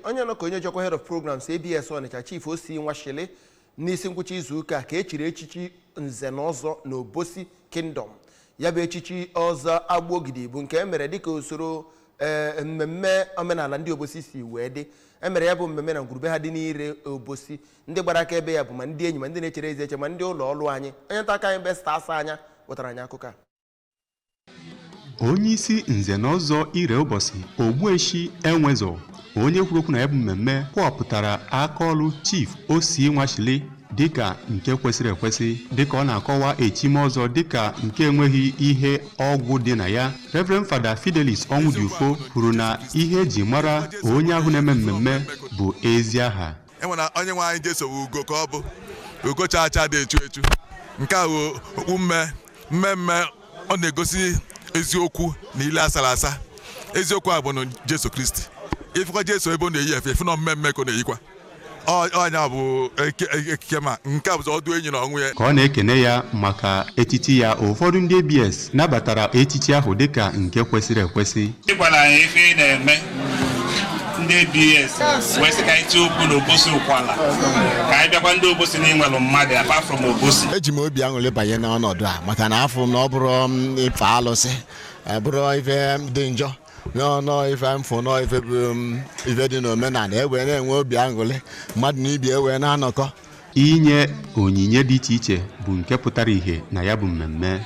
Onye nọ ka onye jọkwa head of programs ABS Ọnịcha, Chief Osi Nwashili, n'isi ngwụcha izu ụka ka e chiri echichi nze na ọzọ na Obosi Kingdom. Ya bụ echichi ọzọ Agbogidi bụ nke e mere dịka usoro mmemme omenala ndị Obosi si wee dị. Emere ya bụ mmemme na ngwurube ha dị n'ire Obosi. Ndị gbara aka ebe ya bụ ma ndị enyi, ma ndị na-echere ezi eche, ma ndị ụlọ ọrụ anyị. Onye nta aka anyị Besta Asa Anya wetara anyị akụkọ a. Onyeisi nze na ọzọ Ire Ụbọchị, Ogbueshi Enwezo, onye kwuru okwu na ya bụ mmemme, kwọpụtara aka ọrụ Chief Osi Nwashili dịka nke kwesịrị ekwesị. Dịka ọ na-akọwa echime ọzọ dịka nke enweghị ihe ọgwụ dị na ya, Reverend Fada Fidelis Ọnwụdiufo kwuru na ihe eji mara onye ahụ na-eme mmemme bụ ezi aha. Enwere onye nwe anyị Jesu bụ ugo, ka ọ bụ ugo chaa acha dị echu echu. Nke a bụ okpu mme mmemme. Ọ na-egosi eziokwu na ile asara asa. Eziokwu a bụ na Jesu Kristi. Ifụkwa Jesu ebe ọ na-eyi efe, efu na mmemme ka ọ na-eyikwa. Ọnya bụ ekike, ma nke a bụzi ọdụ enyi na ọnwụ ya. Ka ọ na-ekene ya maka echichi ya, ụfọdụ ndị ABS nabatara echichi ahụ dịka nke kwesịrị ekwesị. Ị gwara anyị ife ị na-eme, ndị ABS wee sị ka anyị tie okwu n'Obosi Ụkwala, ka anyị bịakwa ndị Obosi na ịnwelụ mmadụ apart from Obosi. Eji m obi aṅụrị banye n'ọnọdụ a, maka na afọ m na ọ bụrụ m ife alụsị, bụrụ ife dị njọ nọ ife mfụ nọ ife bụ ife dị n'omenala, e wee na-enwe obi aṅụrị, mmadụ na ibe e wee na-anọkọ. Inye onyinye dị iche iche bụ nke pụtara ìhè na ya bụ mmemme.